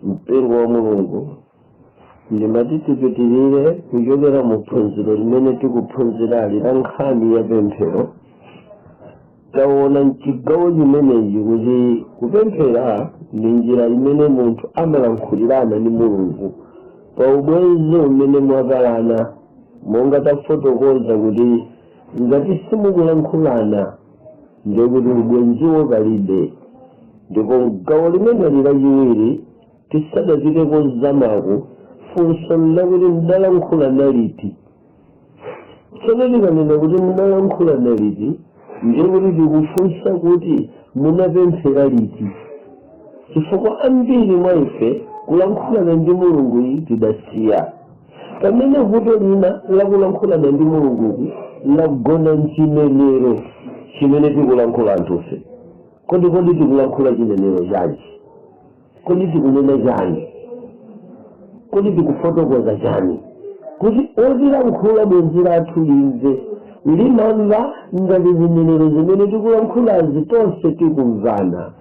Mpingo wa Mulungu, ndimati tipitirire kuchokera mu phunziro limene tikuphunzirali la nkhani ya pemphero. Taona mchigawo chimenechi kuti kupemphera ndi njira imene munthu amalankhulirana ndi Mulungu pa ubwenzi umene mwapalana, monga tafotokoza kuti ngati simukulankhulana ndiye kuti ubwenziwo palibe. Ndipo gawo limeneli lachiwiri, tisadapite kozamaku, funso lakuti mudalankhulana liti? Tsono tikanena kuti mudalankhulana liti, ndiye kuti tikufunsa kuti munapemphera liti, chifukwa ambiri mwa ife kulankhulana ndi Mulungu tidasiya. Pamene vuto lina lakulankhulana ndi Mulunguku lagona mchinenero chimene tikulankhula anthufe. Kodi tikulankhula chinenero chanji? Kodi tikunena chani? Kodi tikufotokoza chani kuti otilankhula bwenzi lathu limve? Limamva ngati zinenero zimene tikulankhulazi tonse tikumvana.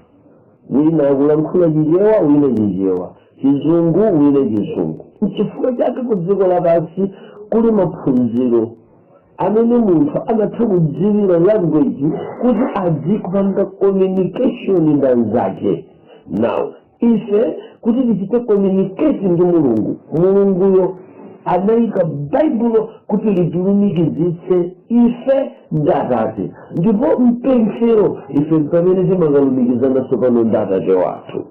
Wina akulankhula Chichewa, wina Chichewa, Chizungu, wina Chizungu. Nchifukwa chake ku dziko lapansi kuli maphunziro amene munthu amatha kudziwira language kuti adzipanga communication ndi anzake. Now ife kuti tichite communicate ndi Mulungu, Mulunguyo anayika Baibulo kuti litilumikizitse ife ndi Atate, ndipo mpemphero ife pamene timakalumikizana tsopano ndi Atate wathu.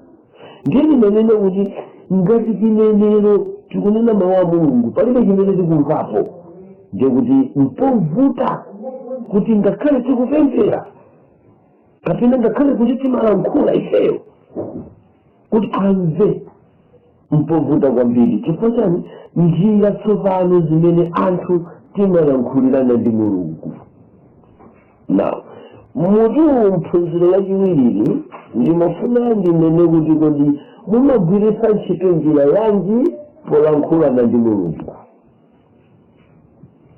Ndiye timanena kuti ngati chinenero tikunena mawu a Mulungu palibe chimene tikumvapo, ndiye kuti mpovuta kuti ngakhale tikupemphera kapena ngakhale kuti timalankhula ifeyo kuti amve, mpovuta kwambiri. Chifukwa chani? Njira tsopano zimene anthu timalankhulirana ndi Mulungu. Now mutu mphunziro lachiwiriri ndimafuna ndinene kuti kodi mumagwiritsa ntchito njira yanji polankhulana ndi Mulungu?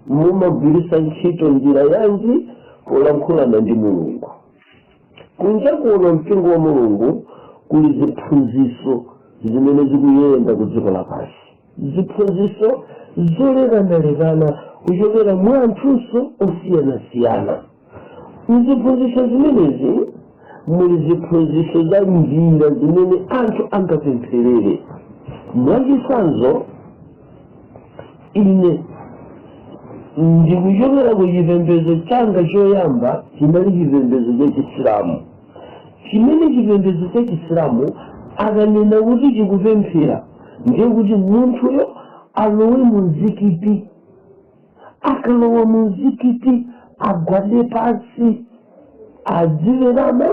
Mumagwiritsa ntchito njira yanji polankhulana ndi Mulungu? Kunja kuno, mpingo wa Mulungu, kuli ziphunzitso zimene zikuyenda ku dziko lapansi, ziphunzitso zolekanalekana kuchokera mwa anthunso osiyanasiyana. Mziphunzitso zimenezi muli ziphunzitso za njira zimene anthu angapempherere. Mwachitsanzo, ine ndikuchokera ku chipembedzo changa choyamba chinali chipembedzo cha Chisilamu, chimene chipembedzo cha Chisilamu akanena kuti chikupemphera, ndiye kuti munthuyo alowe mu mzikiti. Akalowa mu mzikiti agwade pansi, adziwerama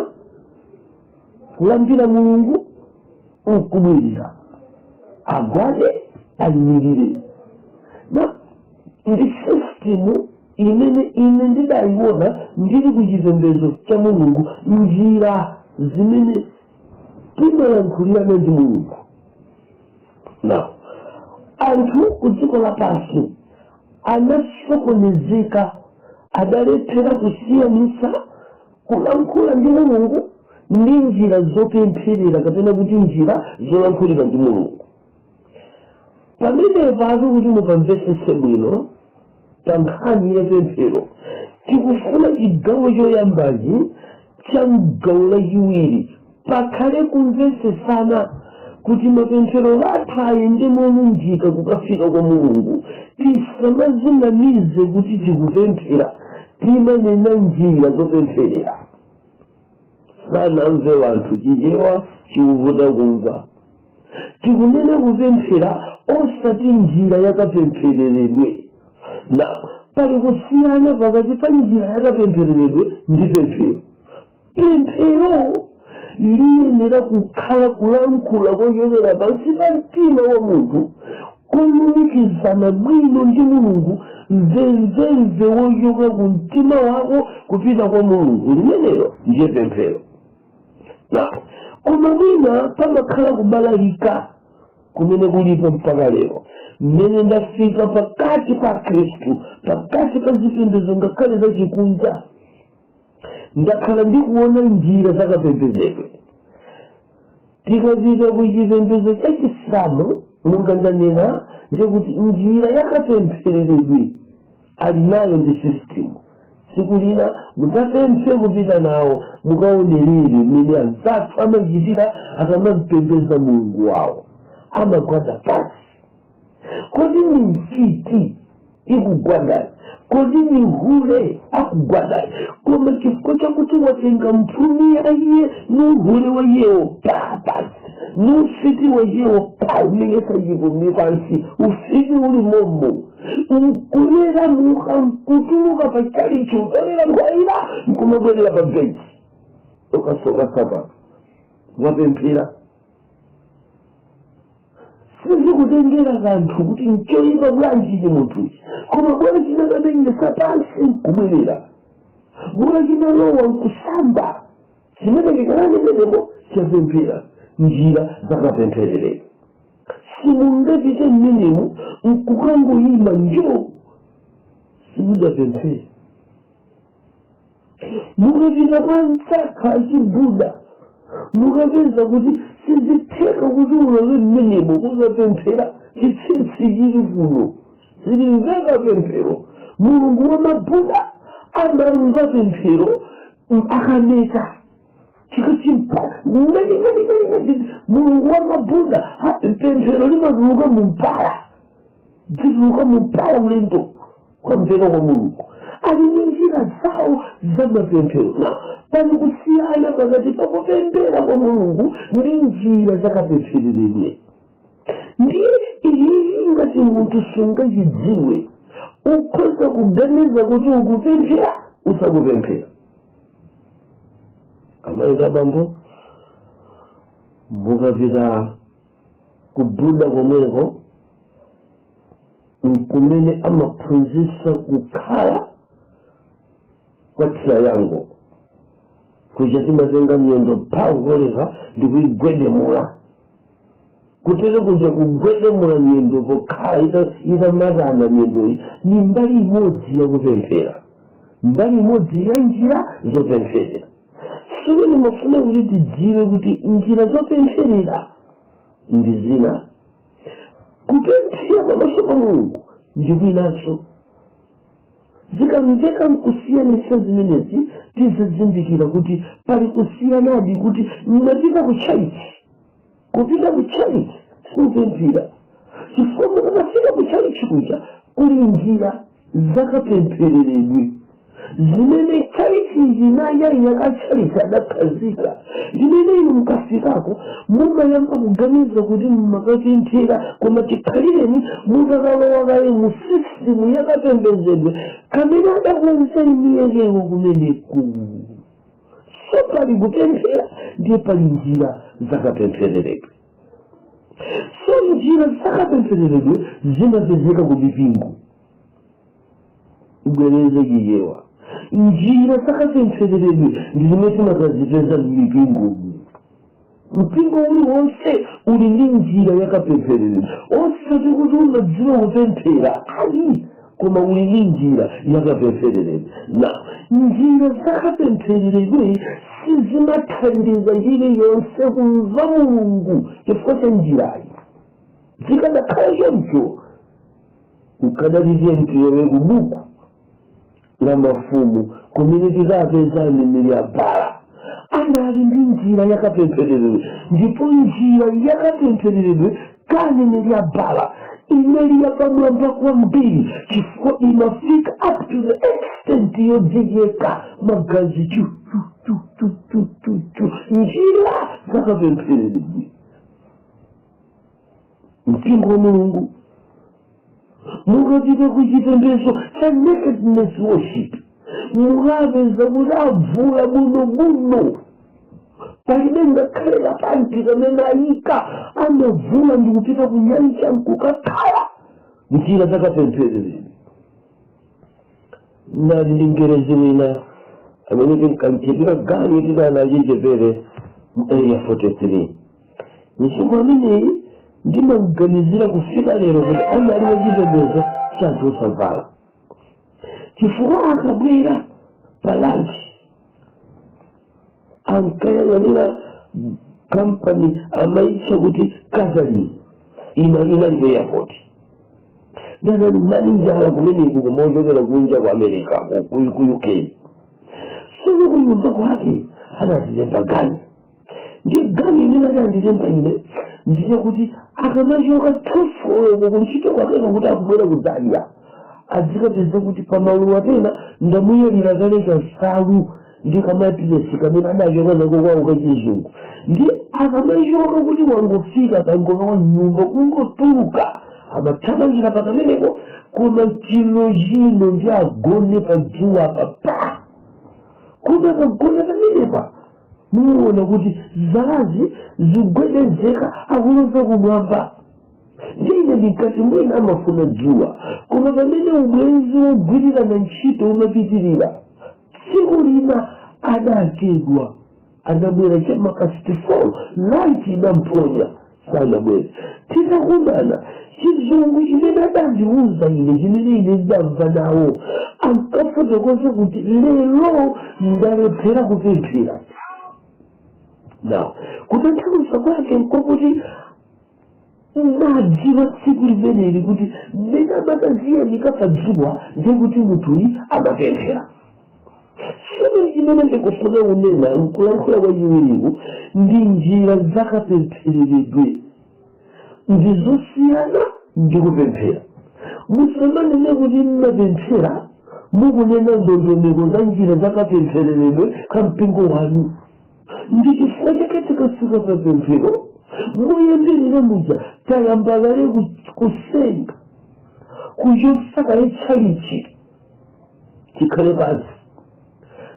kulambira Mulungu, nkubwerera, agwade, ayimirire. Na ndi system imene ine ndidayiona ndili ku chipembedzo cha Mulungu, njira zimene timalankhulirana ndi Mulungu. Now anthu ku dziko lapansi anasokonezeka, adalephera kusiyanitsa kulankhula ndi Mulungu ndi njira zopempherera kapena kuti njira zolankhulira ndi Mulungu. Pamenepo ati kuti mupamvetsetse bwino pa nkhani ya pemphero, tikufuna chigawo choyambachi cha mgawo lachiwiri pakhale kumvetsetsana kuti mapemphero athu ayende molunjika kukafika kwa Mulungu. Tisamazinamize kuti tikupemphera, timanena njira zopempherera. Sanamve wanthu, Chichewa chikuvuta kumva. Tikunena kupemphera, osati njira yakapemphereredwe. Na pali kusiyana pakati pa njira yakapemphereredwe ndi pemphero. Pemphero liyenera kukhala kulankhula kochokera pansi pa mtima wa munthu, kolumikizana bwino ndi Mulungu, mvemvemve wochoka ku mtima wako kupita kwa Mulungu. Limenelo ndiye pemphero. Na koma mwina pamakhala kubalalika kumene kulipo mpaka lero, mmene ndafika pakati pa Khristu, pakati pa zipembedzo ngakhale zachikunja, ndakhala ndikuona njira zakapembedzedwe. Tikapita ku chipembedzo cha Chisilamu, monga ndanena, ndikuti njira yakapemphereredwe ali nayo ndi system. Tsiku lina mutapemphe kupita nawo, mukaonerere mmene anzathu amachitira akamapembedza Mulungu wawo. Amagwada pansi. Kodi ni mfiti ikugwadayi? Kodi ni hule akugwadayi? Koma chifukwa chakuti watenga mphumi ya iye, ni uhule wa iyewo pa pansi, ni ufiti wa iyewo pa umenyesa chipumi pansi, ufiti uli momo, nkulera muka nkutuluka pa chalichi, utolera nkhwaira, nkumabwerera pa benchi, ukasoka sapato, wapemphera. Sizikutengera kanthu kuti nchoyipa bwanji chi munthuchi, koma bora chinakamenyesa pansi nkubwerera, bora chinalowa nkusamba, chimene chikananeneneko chapemphera. Njira zakapemphererera, simungapite mmenemu nkukangoyima njo, simudapemphere. Mukapita kwa msakha achibuda, mukapeza kuti sizitheka kuti ulowe mmenemo kukapemphera chitsitsi chili kuno, silimveka pemphero. Mulungu wa Mabuda amamva pemphero akameta chikachimpa. Mulungu wa Mabuda, pemphero limatuluka mumpala, zituluka mumpala, ulendo kwamveka kwa Mulungu. Ali ndi njira zawo za mapemphero. Na pali kusiyana pakati pakupemphera kwa Mulungu ndi njira zakapemphereredwe. Ndiye iyi, ngati munthu sungachidziwe, ukhoza kuganiza kuti ukupemphera usakupemphera. Amayi, abambo, mukapita kubuda komweko, nkumene amaphunzitsa kukhala kwa triangle kuja, timatenga miyendo phakukoleka ndikuigwedemula kutere kuja, kugwedemula miyendo pokhala itamatana miyendoyi, ni mbali imodzi yakupemphera, mbali imodzi ya njira zopempherera. Sikuti mafuna kuti tidziwe kuti njira zopempherera ndi zina, kupemphera pamaso pa Mulungu ndi kwinanso. Zikamveka nkusiyanitsa zimenezi, tizazindikira kuti pali kusiyanadi, kuti mmapita ku chalichi, kupita ku chalichi sikupemphera, chifukwa mukakafika ku chalichi kuja kuli njira zakapemphereredwe zimene chalichi chinayaya kachalichi adakhazika, zimene inu mukafikako mumayamba kuganiza kuti mmakapemphera, koma chikhalireni mutakalowa kale mu system yakapembedzedwe kamene adakonza imiyekewo kumeneku. So pali kupemphera, ndiye pali njira zakapemphereredwe. So njira zakapemphereredwe zimapezeka ku mipingo. Ibwereze Chichewa: njira zakapemphereredwe ndi zimene timakazipeza m'mipingo. Mpingo uliwonse uli ndi njira yakapemphereredwe, osati kuti umadziwa kupemphera ayi, koma uli ndi njira yakapemphereredwe. Na njira zakapemphereredwe sizimathandiza chiliyonse kumva Mulungu chifukwa cha njirayi. Zikanakhala choncho, nkadalitiye mtiyowe ku buku la Mafumu kumene tikapeza aneneri abala anali ndi njira yakapemphereredwe, ndipo njira yakapemphereredwe ka aneneri abala inali yapamwamba kwambiri, chifukwa imafika up to the extent yodzicheka magazi chu chu chu chu chu chu chu. Njira zakapemphereredwe, mpingo wa Mulungu, mukapita ku chipembedzo cha nakedness worship, mukapeza kuti avula bwinobwino, palibe ngakhale kapanti kamene ayika, amavula ndikupita ku nyanja nkukakhala. Njira zakapempherereni. Ndali ndi Mngerezi wina amene tinkanchitira ganyu tidana achichepere mu Area 43. Mzungu ameneyi ndimamuganizira kufika lero kuti anali wachipembedzo cha anthu osavala, chifukwa akabwera pa lunch ankayang'anira Kampani amayitcha kuti Kazalin, ina inali ku airport. Ndanali manijala kumeneku, kumochokera kunja ku America, ku UK. Sono kunyumba kwake anatilemba ganyu, ndi ganyu imene adandilemba ine ndiye kuti akamachoka 12 koloko kuntchito kwakeko kuti akubwera kudzadya, adzikapeza kuti pamaluwa pena ndamuyalira kale kansalu ndi kamatiresi kamene adachoka nako kwawo kachizungu. Ndi akamachoka kuti wangofika, kangolowa mnyumba, kungotuluka, amathamangira pakameneko. Koma chino chino ndi agone pa dzuwa pa, koma akagona pamenepa muona kuti zalazi zigwedezeka, akuloza kumwamba. Ndine ndikati mwina amafuna dzuwa. Koma pamene ubwenzi wogwirirana ntchito umapitirira, tsiku lina adachedwa, adabwera chama past 4, light idamponya, sanabwere. Titakumana, chizungu chimene adandiuza ine, chimene ine ndamva nawo, ankafotokoza kuti lero ndalephera kupemphera. Now, kutanthauza kwake nkokuti nadziwa tsiku limeneli kuti mmene amakaziyanika pa dzuwa ndikuti munthuyi amapemphera. Tsono chimene ndikufuna kunena nkulankhula kwachiwiriku, ndi njira zakapemphereredwe ndi zosiyana ndi kupemphera. Musamanene kuti mmapemphera, mukunena ndondomeko za njira zakapemphereredwe ka mpingo wanu. Ndi chifukwa chake tikafika pa pemphero, moyambirira muja tayamba kale kusenga, kuchotsa kale tchalichi chikhale pansi,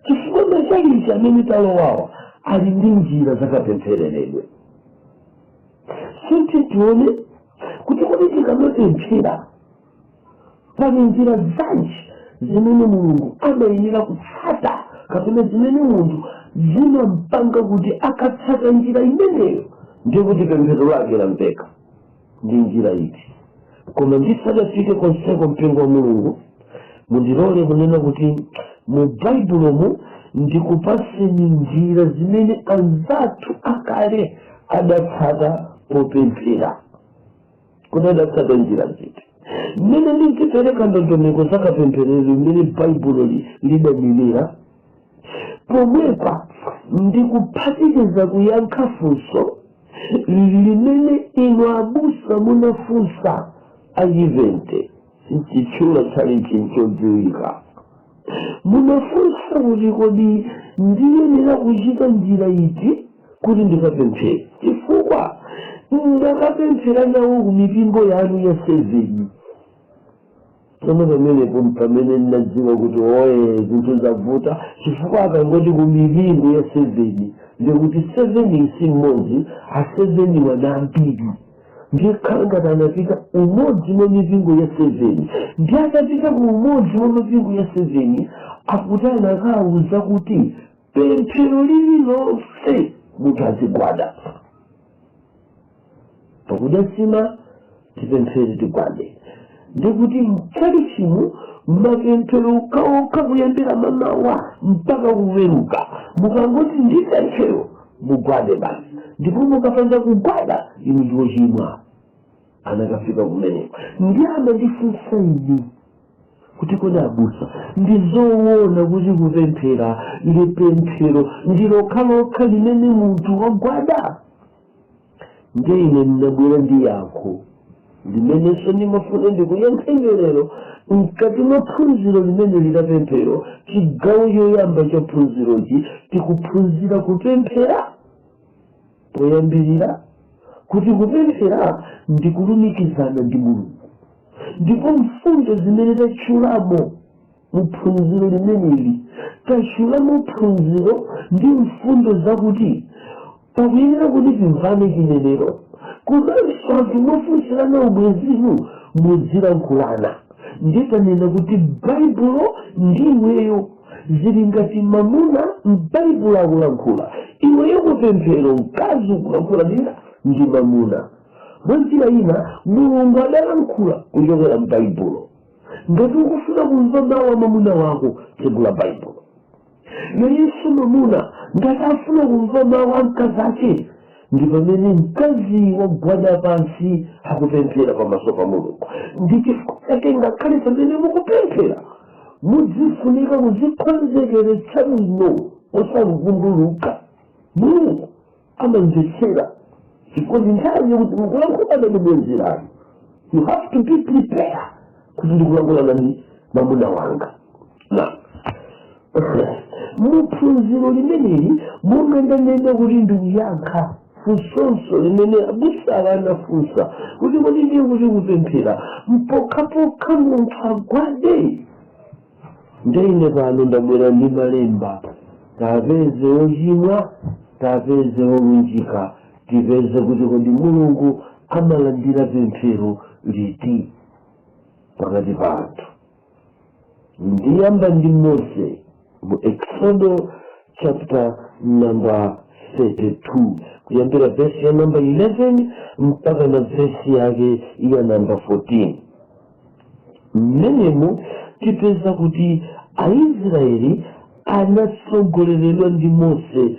chifukwa machalichi amene talowawa ali ndi njira zakapemphereredwe. Sinti tione kuti kodi tikamapemphera pali njira zanji zimene Mulungu amayenera kutsata, kapena zimene munthu zimampanga kuti akatsata njira imeneyo ndiye kuti pemphero lake lamveka, ndi njira iti? Koma ndisadafike konseko, mpingo wa Mulungu, mundilole kunena kuti mu Baibulomu ndikupaseni njira zimene anzathu akale adatsata popemphera, kuti adatsata njira ziti. Mmene ndinzipereka ndondomeko zakapempherero mmene Baibulo lidanenera, pomwepa ndikuphatikiza kuyankha funso limene inu abusa munafunsa achivente. Chitchula chali chodziwika. Munafunsa kuti kodi ndiyenera kuchita njira iti kuti ndikapemphere, chifukwa ndakapemphera nawo ku mipingo yanu ya seven. Tsono pamenepo pamene ndinadziwa kuti oye, zinthu zavuta, chifukwa akangoti ku mipingo ya seven, ndikuti seven si mmodzi, a seven wana ambiri. Ndikhala ngati anapita umodzi mwa mipingo ya seven, ndi atapita ku umodzi mwa mipingo ya seven, akuti anakawuza kuti pemphero lililonse munthu azigwada. Pakudya nsima tipemphere tigwade, ndikuti mchalichimu mapemphero okhaokha kuyambira mamawa mpaka kuweruka, mukangoti ndi pemphero mugwade basi, ndipo mukapanda kugwada inu ndiwochimwa. Anakafika kumeneko ndi amandifunsa ine kuti kodi abusa, ndizoona kuti kupemphera ndi pemphero ndi lokhalokha limene munthu wagwada? Ndi ine ndinabwera ndi yankho limenenso ndimafuna ndikuyankheni lero mkati mwa phunziro limene lila pemphero. Chigawo choyamba cha phunzirochi tikuphunzira kupemphera poyambirira, kuti kupemphera ndi kulumikizana ndi Mulungu. Ndipo mfundo zimene tatchulamo mu phunziro limeneli, tatchulamo phunziro ndi mfundo zakuti pakuyenera kuti timvane chinenero, komanso anthu mofunsirana ubwezinu muzilankhulana. Nditanena kuti Baibulo ndi iweyo zili ngati mamuna m'Baibulo akulankhula, iweyo kupemphero mkazi ukulankhula ndi mamuna. Mwa njira ina, Mulungu adalankhula kuchokera m'Baibulo. Ngati ukufuna kumva mawu a mamuna wako, tsegula Baibulo. Nayenso mamuna ngati afuna kumva mawu a mkazi ake. Ndi pamene mkazi wagwada pansi akupemphera pamaso pa Mulungu. Ndi chifukwa chake ngakhale pamene mukupemphera mudzifunika kuzikonzekeretsa bwino, osangunduluka. Mulungu amamvetsera chifukwa ndi nthawi yokuti mukulankhulana ndi bwenzi lanu. You have to be prepared kuti ndikulankhulana ndi mwamuna wanga. Na muphunziro limeneli, monga ndanena kuti ndikuyankha funsonso limene abusa anafunsa kuti kodi ndiye kuti kupemphera mpokhapokha munthu agwade? Ndeine pano ndabwera ndi malemba, tapeze ochimwa, tapeze olunjika, tipeze kuti kodi Mulungu amalandira pemphero liti pakati pa anthu. Ndiyamba ndi Mose mu Exodo chapter number 32, kuyambira vesi ya number 11 mpaka na vesi yake ya number 14. Mmenemu tipeza kuti Aisraeli anatsogoleredwa ndi Mose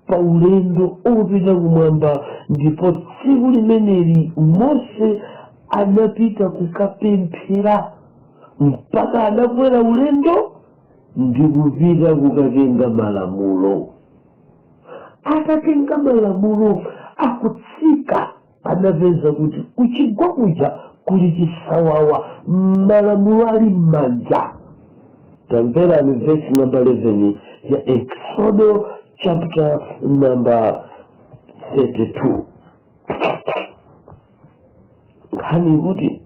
pa ulendo opita kumwamba, ndipo tsiku limeneli Mose anapita kukapemphera mpaka anakwera ulendo ndi kupita kukatenga malamulo. Atatenga malamulo, akutsika, anapeza kuti kuchigwa kuja kuli chisawawa, malamulo ali m'manja. Tamverani verse number 11 ya Exodo chapter number 32. Nkhani ikuti,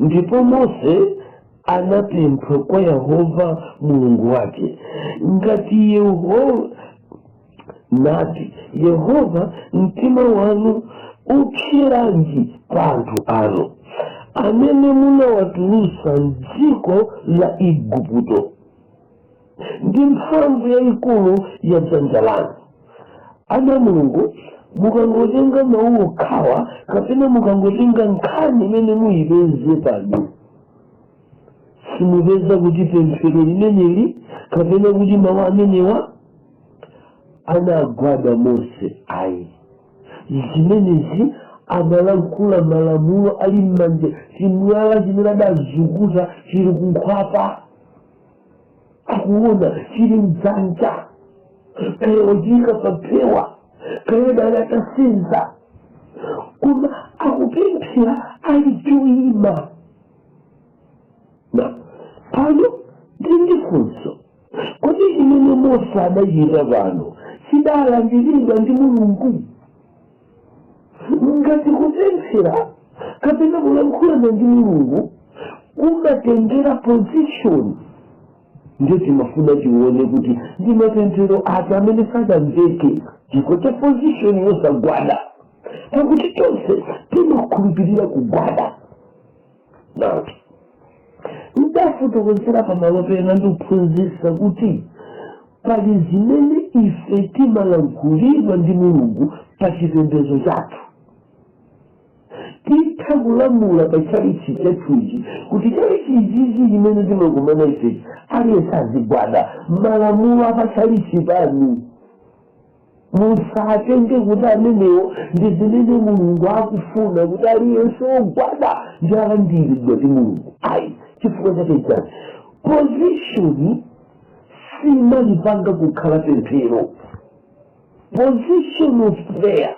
"Ndipo Mose anapempha kwa Yehova Mulungu wake ngati Yehova, nati, 'Yehova, mtima wanu upseranji pa anthu anu, amene munawatulutsa mdziko la Igupto ndi mphamvu yayikulu ya dzanja lanu?'" Ana Mulungu, mukangotenga mawu okhawa kapena mukangotenga nkhani imene muyipeze pano, simupeza kuti pemphero limeneli kapena kuti mawu amenewa anagwada Mose, ayi. Zimenezi amalankhula malamulo ali m'manja, chimwala chimene adazukuta chili kunkhwapa, akuona chili mdzanja, kaya wachiyika pa phewa, kaya dali atasenza, koma akupemphera ali choyima. Na pano ndili ndi funso: kodi chimene Mose adachita pano chidalandiridwa ndi Mulungu? Ngati kupemphera kapena kulankhulana ndi Mulungu kumatengera position, ndiye timafuna tione kuti ndi mapemphero ati amene sadamveke chifukwa cha position yosagwada, pakuti tonse timakhulupirira kugwada. Na ndafotokozera pamalo pena ndikuphunzitsa kuti pali zimene ife timalankhulidwa ndi Mulungu pa chipembedzo chathu. Titha kulamula pa chalichi chathuchi kuti chalichi ichichi chimene timakumana ifechi, aliyense azigwada. Malamulo apachalichi panu musatenge kuti amenewo ndi zimene Mulungu akufuna, kuti aliyense wogwada ndi alandiridwa ndi Mulungu, ayi. Chifukwa chake chani? Position simalipanga kukhala pemphero. Position of prayer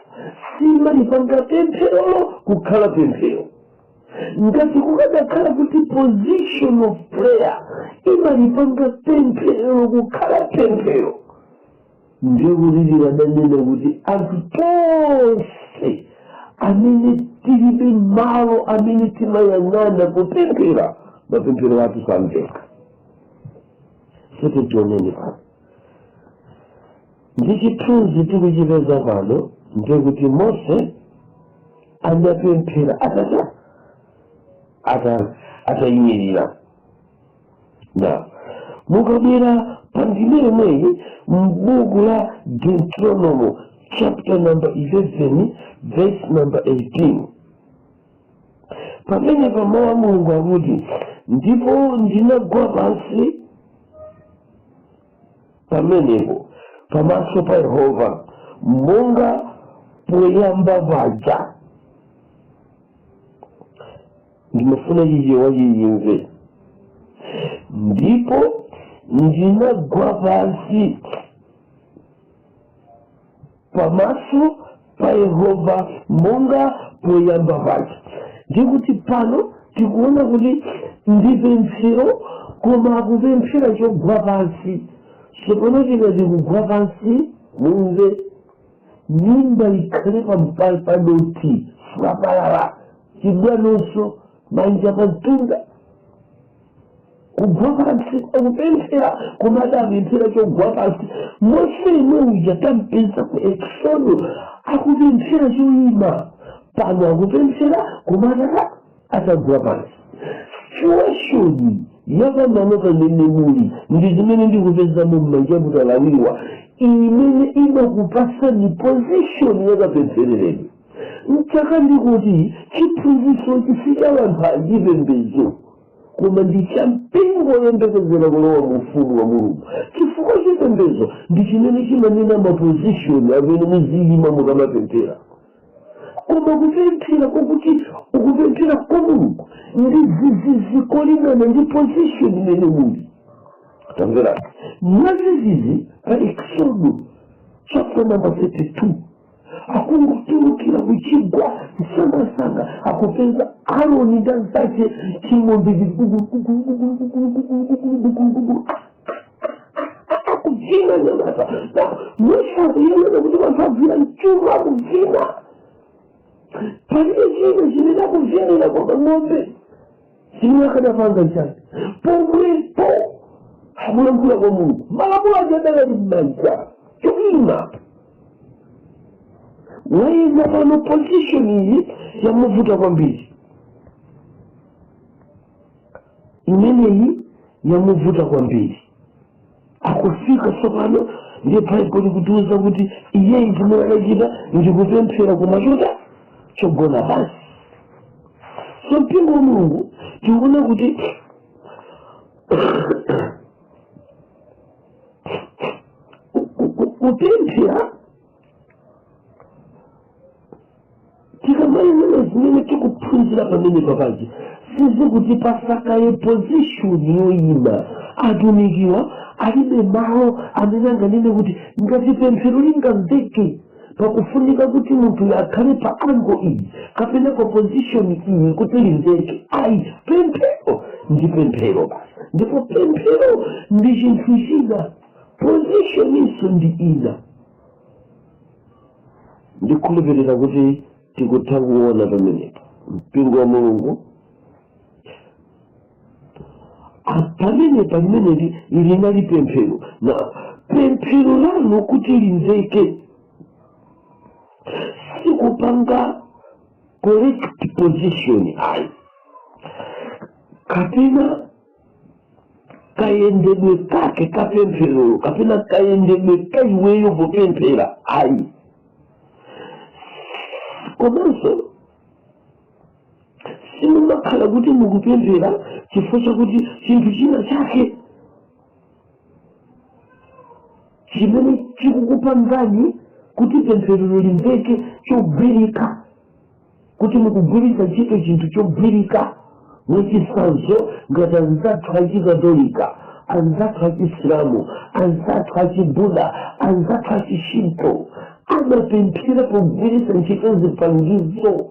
simalipanga pempherolo kukhala pemphero. Ngati kukadakhala kuti position of prayer imalipanga pemphero kukhala pemphero, ndiye kuti tikadanena kuti anthu tonse amene tilibe malo amene timayang'ana kupemphera, mapemphero athu samveka. Sote tionene pano ndi chithunzi tikuchipeza pano, ndiye kuti Mose anapemphera atata ata atayimirira. Na mukabwera pa ndime yomweyi m'buku la Deuteronomy chapter number 11 verse number 18, pamene pamawu a Mulungu akuti, "Ndipo ndinagwa pansi pamenepo pamaso pa Yehova." Monga poyamba paja. Ndimafuna Chichewa chiyimve. Ndipo ndinagwa pansi pamaso pa Yehova monga poyamba paja. Ndikuti pano tikuona kuti ndi pemphero, koma akupemphera chogwa pansi. Tsopano tikati kugwa pansi, mumve, mimba ikhale padothi fwapalala, chibwanonso, manja pamtunda, kugwa pansi. Akupemphera, koma adapemphera chogwa pansi. Mose yemwe uja tampeza ku Exodo akupemphera choyima, pano akupemphera koma atagwa pansi. Situation yapamalo pamene muli ndi zimene ndikupezamo m'machaputala awiriwa, imene imakupasani position yakapemphereredwe. Mchaka ndikuti chiphunzitsochi si cha anthu achipembedzo, koma ndi cha mpingo woyembekezera kulowa mu ufumu wa Mulungu, chifukwa chipembedzo ndi chimene chimanena maposition amene muziyima mukamapemphera. Koma kupemphera kwakuti ukupemphera kwa Mulungu ndi zizizi kolingana ndi position imene muli. Tamverani, mwazizizi pa Exodo chapter number 32, akungotulukira kuchigwa msangasanga, akupeza Aroni ndi anzake, ching'ombe chili akuvina. Nyamata Mose akuyang'ana kuti anthu avina mchuma, akuvina, palibe china chimene akuvinira koma ng'ombe. Chimene akadapanga chani pomwepo? Akulankhula kwa Mulungu, malamulo ake adakali m'manja, choima wayenda. Pano position iyi yamuvuta kwambiri, imeneyi yamuvuta kwambiri. Akufika tsopano, ndiye Baibulo likutiuza kuti iyeyi chimene adachita ndikupemphera kumachota chogona pansi. So mpingo wa Mulungu, tikuona kuti kupemphera, tikamayang'ana zimene tikuphunzira pamene papachi, sizikuti pasakaye position yoyima. Atumikiwa alibe malo amene anganene kuti ngati pemphero lingamveke pakufunika kuti munthu akhale pa angle iyi kapena pa position iyi kuti limveke. Ayi, pemphero ndi pemphero basi, ndipo pemphero ndi chinthu china, positioninso ndi ina. Ndikhulupirira kuti tikutha kuona pamenepo, mpingo wa Mulungu. Pamene palimeneli linali pemphero, na pemphero lanu kuti limveke sikupanga correct position ayi, kapena kayendedwe kake kapempherolo, kapena kayendedwe kaiweyo popemphera ayi. Komanso simumakhala kuti mukupemphera chifukwa chakuti chinthu china chake chimene chikukupangani kuti pemphero limveke chogwirika, kuti mukugwiritsa ntchito chinthu chogwirika. Mwachitsanzo, ngati anzathu Achikatolika, anzathu Achisilamu, anzathu Achibuda, anzathu Achishinto amapemphera pogwiritsa ntchito zipangizo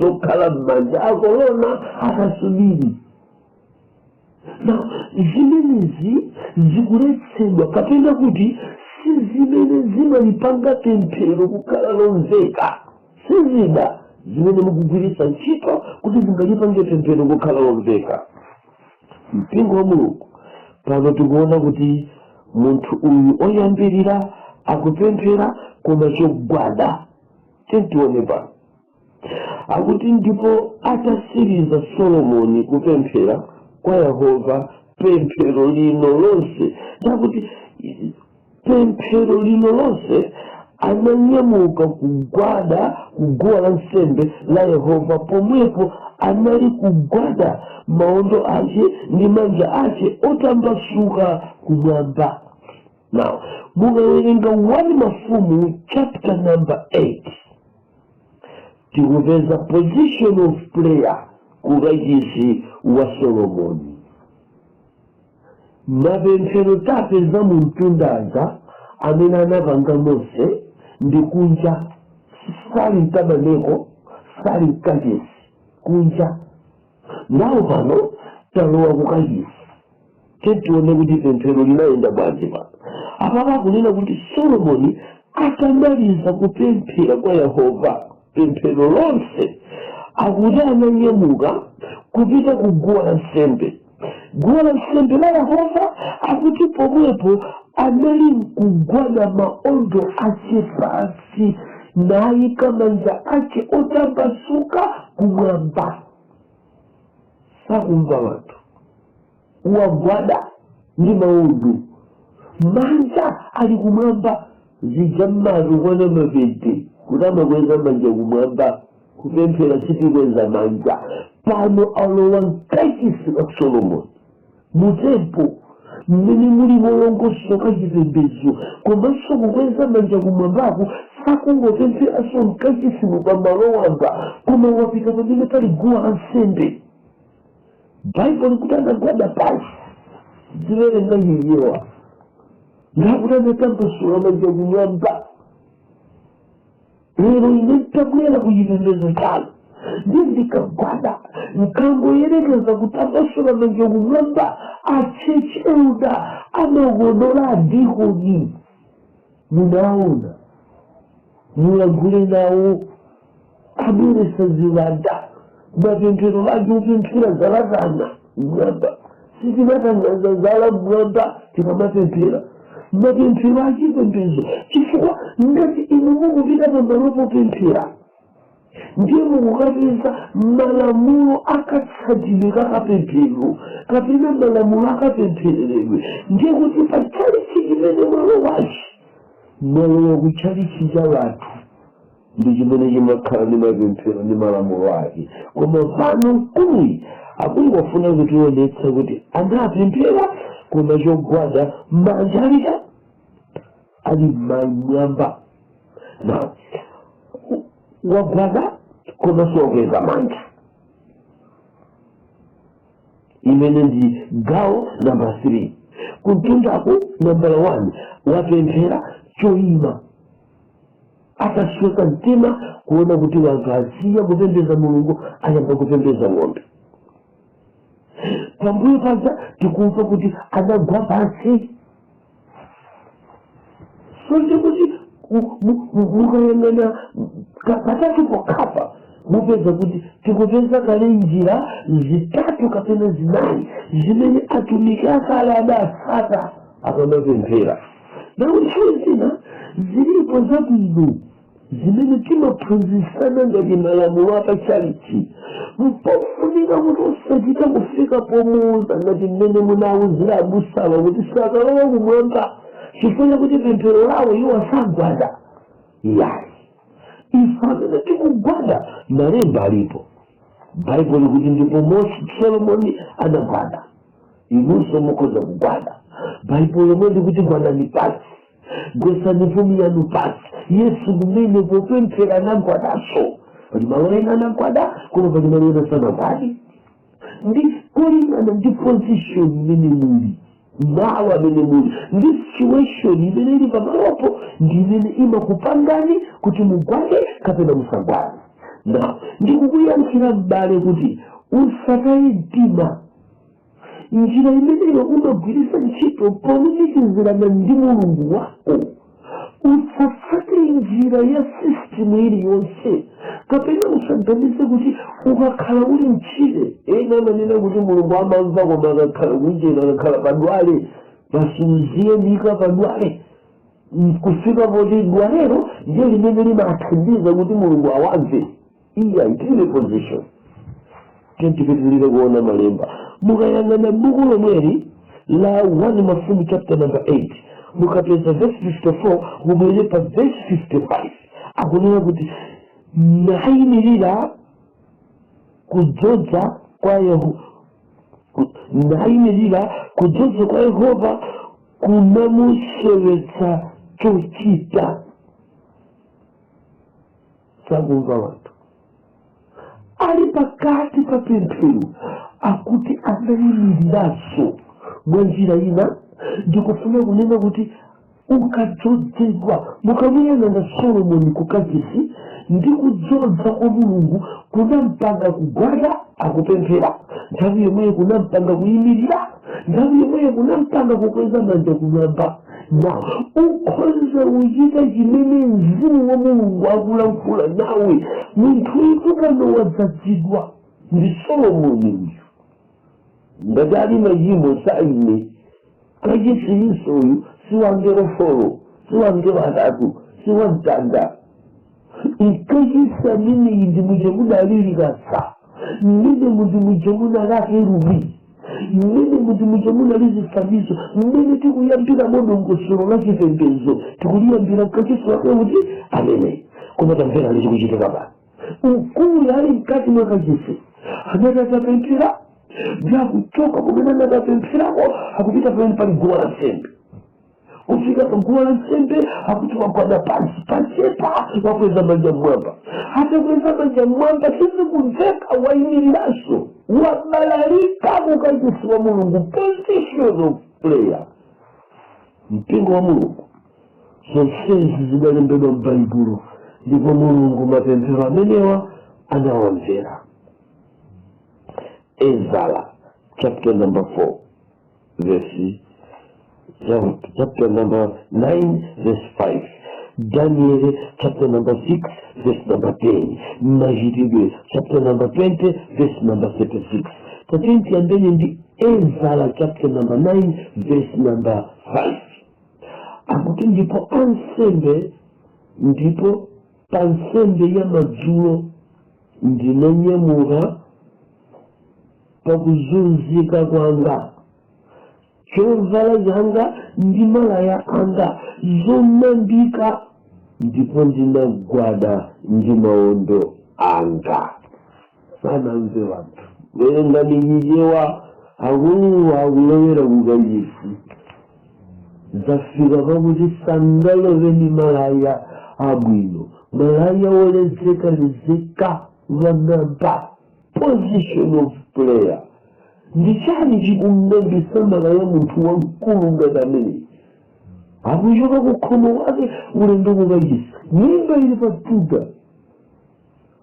zokhala m'manja, akolona, akasubiri. Na zimenezi zikuletsedwa, kapena kuti si zimene zimalipanga pemphero kukhala lomveka. Sizida zimene mukugwiritsa ntchito kuti zingalipange pemphero kukhala lomveka. Mpingo wa Mulungu, pano tikuona kuti munthu uyu oyambirira akupemphera koma chogwada. Tione pano, akuti, "Ndipo atasiriza Solomoni kupemphera kwa Yehova pemphero lino lonse," ndakuti pemphero lino lonse, "ananyamuka kugwada kuguwa la nsembe la Yehova. Pomwepo anali kugwada, maondo ache ndi manja ache otambasuka kumwamba." Now mukawerenga 1 Mafumu chapter number 8, tikupeza position of prayer kukachisi wa Solomoni. Mapemphero tapeza mu mtundaza amene anapanga Mose ndi kunja, sali mtabaneko, sali mkachisi, kunja. Nawo pano talowa kukachisi, tione kuti pemphero linayenda bwanji. Pano apapa akunena kuti Solomoni atamaliza kupemphera kwa Yehova pemphero lonse, akuti ananyamuka kupita ku guwa la nsembe, guwa la nsembe la Yehova. Akuti pomwepo anali mkugwada, maondo ache pansi, nayika manja ache otambasuka kumwamba. Sakumva wanthu, wagwada ndi maondo, manja ali kumwamba. Zija mmatu kwana mapete kuti amakweza manja kumwamba kupemphera, sitikweza manja. Pano alowa mkachisi wa Solomoni, mu temple mmene muli molongosoka chipembedzo, komanso kukweza manja kumwambako. Sakungopempheranso mkachisimu pamalo wamba, koma wapita pamene pali guwa la nsembe. Baibulo kuti anagwada pansi, ziwerenga Chichewa, ngakuti anatambasula manja kumwamba. Lero ine ntabwera ku chipembedzo chanu, ndi ndikagwada, nkangoyerekeza kutambasula manja kumwamba, a church elder amakodola adikoni. Munaona, mulankhule nawo, abweresa ziwanda. Mapemphero ake upemphera zalatana mwamba, sitimatangaza zala mwamba tikamapemphera mapemphero achipembedzo, chifukwa ngati inu mukupita pamalo popemphera, ndiye mukukapeza malamulo akatsatidwe kakapemphero kapena malamulo akapemphereredwe. Ndiye kuti pa chalichi chimene mwalowachi, mwalowa ku chalichi cha wanthu, ndi chimene chimakhala ndi mapemphero ndi malamulo ake. Koma pano mkuluyi akungofuna kutionetsa kuti anapemphera, koma chogwada, manja alika ali mwamba. Na wagwada koma siwakweza manja, imene ndi gawo namba 3. Kumtundaku nambala 1, wapemphera choyima atasweka mtima kuona kuti wanthu asiya kupembeza Mulungu, ayamba kupembeza ng'ombe. Pambuyo paja tikumva kuti anagwa pansi. So ndikuti mukayang'ana patatu pokhapa, mupeza kuti tikupeza kale njira zitatu kapena zinayi zimene atumiki akale adatsata akamapemphera. Nawo nthawi zina zilipo zabwino zimene timaphunzitsana ngati malamulo apachalichi. Mpofunika kuti usachita kufika pomuuza ngati mmene munawuzira abusawa kuti sakalowa kumwamba chifukwa chakuti pemphero lawo iwo asagwada. Yayi, ife amene tikugwada, malemba alipo. Baibulo kuti ndipo Mose, Solomoni anagwada, inunso mukhoza kugwada. Baibulo lomwe ndikuti gwadani pansi, gwesani mphumi yanu pansi. Yesu kumene popemphera anagwadanso. Pali malo ena anagwada, koma pali malo ena sanagwade, ndi kulingana ndi position imene muli, malo amene muli ndi situation imene ili pamalopo, ndi imene imakupangani kuti mugwade kapena musagwade. Na ndikukuyankhira m'bale kuti usataye mtima. Njira imeneyo umagwiritsa ntchito polumikizirana ndi Mulungu wako. Usatsate njira ya system iliyonse, kapena usaganize kuti ukakhala uli mtchire. Ena amanena kuti Mulungu amamva koma akakhala kunjena, akakhala padwale pasuziyemika padwale, kufika poti dwalero ndiye limene limathandiza kuti Mulungu awamve. Iya, itilibe position. Tipitilire kuona malemba. Mukayang'ana buku lomweli la 1 Mafumu chapter number 8, mukapeza verse 54, mubwere pa verse 55, akunena kuti nayimirira kudzodza kwa Yehova. Kunamusowetsa chochita. Sakumva wanthu. Ali pakati pa pemphero, akuti anayimiriranso. Mwa njira ina, ndikufuna kunena kuti ukadzozedwa, mukamuyang'ana Solomoni kukachisi, ndi kudzodza kwa Mulungu kunampanga kugwada akupemphera, nthawi yomweyo kunampanga kuyimirira, nthawi yomweyo kunampanga kukweza manja kumwamba. Na ukhoza kuchita chimene mzimu wa Mulungu akulankhula nawe. Munthu uyu pano wadzazidwa ndi Solomoni uyu. Ngati ali machimo saine kachisiyiso, uyu si wangelo four, si wangelo atatu, si wamtanda. Ikachisi ameneyi ndi muja munali likasa, mmene mundi muja munali akerubi, mmene mundi muja munali zifanizo, mmene tikuyambira modongosolo la chipembedzo, tikuliyambira mkachisi wake kuti amene. Koma tamvera lichikuchitika pano. Mkulu ali mkati mwa kachisi, anati atapemphera ndi akuchoka kumene anakapempherako, akupita pamene pali guwa la nsembe. Kufika pa guwa la nsembe, akuti wagwada pansi pachepa, wakweza manja mmwamba. Atakweza manja mmwamba, sizikumveka, wayimiriranso, wabalalika kukachisi wa Mulungu. Position of prayer. Mpingo wa Mulungu, zonsezi zidalembedwa m'Baibulo, ndipo Mulungu mapemphero amenewa anawamvera. Ezara chapter number 4 verse, chapter number 9 verse 5, Daniel chapter number 6 verse number 10, Machitidwe chapter number 20 verse number 36. Tatiyeni tiyambeni ndi Ezara chapter number 9 verse number 5. Akuti, ndipo ansembe, ndipo pa nsembe ya madzulo ndinanyamuka pakuzunzika kwanga, chovala changa ndi malaya anga zong'ambika, ndipo ndinagwada ndi mawondo anga. Sanamve wanthu. Werengani Chichewa. Akuluwa akulowera kukachisi, zafika pakuti sangalowe ni malaya abwino, malaya wolezeka-lezeka, wang'amba. Position of prayer. Ndi chani chikung'ambisa malaya munthu wamkulu ngati amene akuchoka kukhomo kwake ulendo kukachisi? Nyimba ili patuta,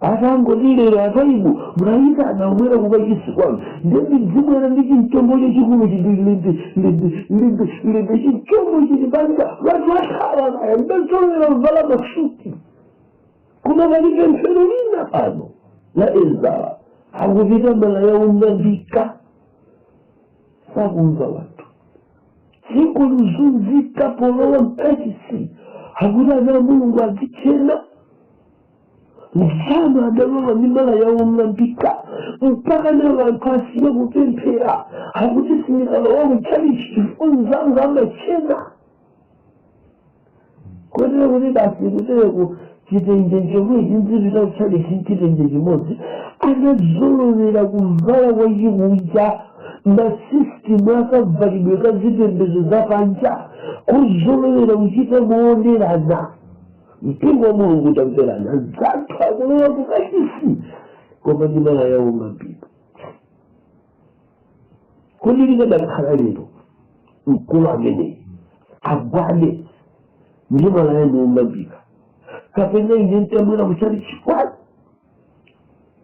atangotilera ataibu mnayitana abwera kukachisi kwanu, ndiye ndidzibwera ndi chimchombo chachikulu chindi lindi lindi lindi, chimchombo chili panja, vanthu athawa. Kaya ndazolowera kuvala masuti, koma pali pemphero lina pano la Ezara, akupita malaya ong'ambika. Sakumva wanthu. Dziko luzunzika polowa mkachisi, akuti ana Mulungu azichena. Mfano adalowa ndi malaya ong'ambika, mpaka na vanthu asiye kupemphera, akuti sindikalowa kuchalichi chifukwa mzanga amachena. Kotero kuti basi kutereko chitenje chomwe chinzipita kuchalichi nchitenje chimodzi. Anazolowera kuvala kwa chikunja, masystem akavalidwe ka zipembedzo zapanja, kuzolowera kuchita moonerana. Mpingo wa Mulungu, tamverana. Zathu akulowa kukachisi koma ndi malaya ong'ambika. Kodi likadakhala lero, mkulu ameneyi agwade ndi malaya ndi ong'ambika, kapena ine ntabwera kuchalichi kwanu,